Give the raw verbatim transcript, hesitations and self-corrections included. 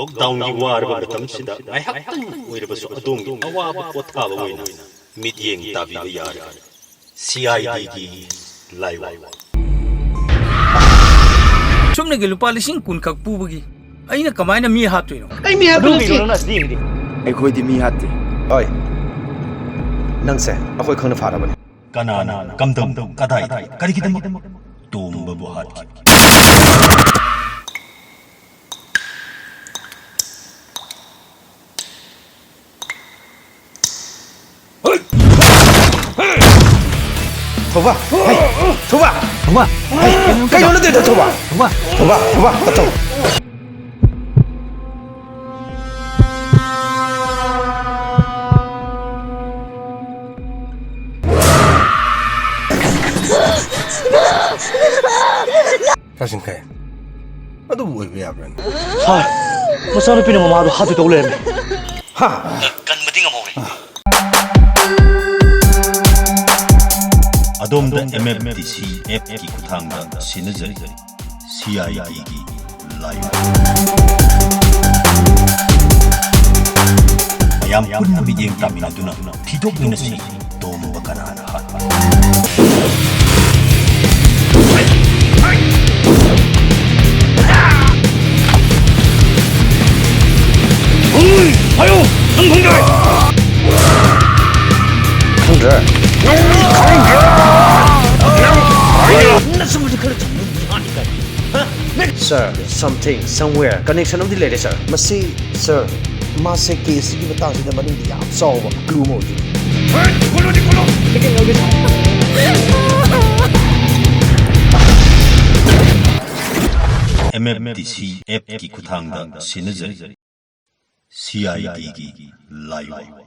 ꯂꯣꯛꯗꯥꯎꯟꯒꯤ ꯋꯥꯔꯕ ꯃꯇꯝꯁꯤꯗ ꯉꯥꯏꯍꯥꯛꯇꯪ ꯑꯣꯏꯔꯕꯁꯨ ꯑꯗꯣꯝꯒꯤ ꯑꯋꯥꯕ ꯄꯣꯊꯥꯕ ꯑꯣꯏꯅ ꯃꯤꯠꯌꯦꯡ ꯇꯥꯕꯤꯕ ꯌꯥꯔꯒꯅꯤ꯫ C I ꯗꯤꯒꯤ ꯂꯥꯏꯋꯥ꯫ ꯆꯨꯝꯅꯒꯤ ꯂꯨꯄꯥ ꯂꯤꯁꯤꯡ ꯀꯨꯟ ꯈꯛ ꯄꯨꯕꯒꯤ ꯑꯩꯅ ꯀꯃꯥꯏꯅ ꯃꯤ ꯍꯥꯠꯇꯣꯏꯅꯣ? ꯑꯩ ꯃꯤ ꯍꯥꯠꯄ ꯅꯠꯇꯦ꯫ ꯑꯩꯈꯣꯏꯗꯤ ꯃꯤ ꯍꯥꯠꯇꯦ꯫ ꯍꯣꯏ, ꯅꯪꯁꯦ ꯑꯩꯈꯣꯏ ꯈꯪꯅ ꯐꯥꯔꯕꯅꯤ꯫ ꯀꯅꯥꯅ, ꯀꯝꯗꯧ, ꯀꯗꯥꯏꯗ, ꯀꯔꯤꯒꯤꯗꯃꯛ ꯇꯣꯝꯕꯕꯨ ꯍꯥꯠꯈꯤ? ꯊꯧꯕ, ꯍꯩ, ꯊꯧꯕ, ꯊꯧꯕ, ꯍꯩ, ꯀꯩꯅꯣ ꯅꯠꯇꯦꯗ, ꯊꯧꯕ, ꯊꯧꯕ, ꯊꯧꯕ, ꯊꯧꯕ, ꯊꯧꯕ꯫ ꯁꯥꯔ ꯁꯤꯡꯈꯩ, ꯑꯗꯨꯕꯨ ꯑꯣꯏꯕ ꯌꯥꯕ꯭ꯔꯥꯅꯦ? ꯁꯥꯔ, ꯃꯆꯥꯅꯨꯄꯤꯅ ꯃꯃꯥꯗꯣ ꯍꯥꯠꯇꯣꯏ ꯇꯧ ꯂꯩꯔꯝꯃꯦ꯫ ꯍꯥ? ꯀꯟꯕꯗꯤ ꯉꯝꯍꯧꯔꯦ꯫ ꯑꯗꯣꯝꯗ ꯑꯦꯝ ꯑꯦꯐ ꯗꯤ ꯁꯤ ꯑꯦꯞꯀꯤ ꯈꯨꯠꯊꯥꯡꯗ ꯁꯤꯟꯅꯖꯔꯤ꯫ ꯁꯤ ꯑꯥꯏ ꯗꯤꯒꯤ ꯂꯥꯏ꯫ ꯃꯌꯥꯝ ꯄꯨꯟꯅ ꯃꯤꯠꯌꯦꯡ ꯇꯥꯃꯤꯟꯅꯗꯨꯅ ꯊꯤꯗꯣꯛꯃꯤꯟꯅꯁꯤ꯫ ꯇꯣꯝꯕ ꯀꯅꯥꯅ ꯍꯥꯠꯄ? ꯍꯥꯏꯌꯨ! ꯅꯪ ꯈꯪꯗ꯭ꯔꯦ? ꯈꯪꯗ꯭ꯔꯦ? ꯅꯪ ꯈꯪꯗ꯭ꯔꯦ? ꯅꯪ ꯈꯪꯗ꯭ꯔꯦ? ꯅꯁꯨꯕꯨꯗꯤ ꯈꯔ ꯆꯨꯝꯕ ꯃꯥꯅꯤ ꯀꯥꯏ꯫ ꯍꯥ? Sir, something, somewhere connection ꯑꯃꯗꯤ ꯂꯩꯔꯦ, sir꯫ ꯃꯁꯤ, sir, ꯃꯥꯁꯦ ꯀꯦꯁꯁꯤꯒꯤ ꯃꯇꯥꯡꯁꯤꯗ ꯃꯅꯤꯡꯗ ꯌꯥꯝ ꯆꯥꯎꯕ clue ꯑꯃ ꯑꯣꯏꯗꯣꯏꯅꯤ꯫ ꯑꯦꯝ ꯑꯦꯐ ꯗꯤ ꯁꯤ ꯑꯦꯞꯀꯤ ꯈꯨꯠꯊꯥꯡꯗ ꯁꯤꯟꯅꯖꯔꯤ꯫ C I ꯗꯤꯒꯤ ꯂꯥꯏꯑꯣꯡ꯫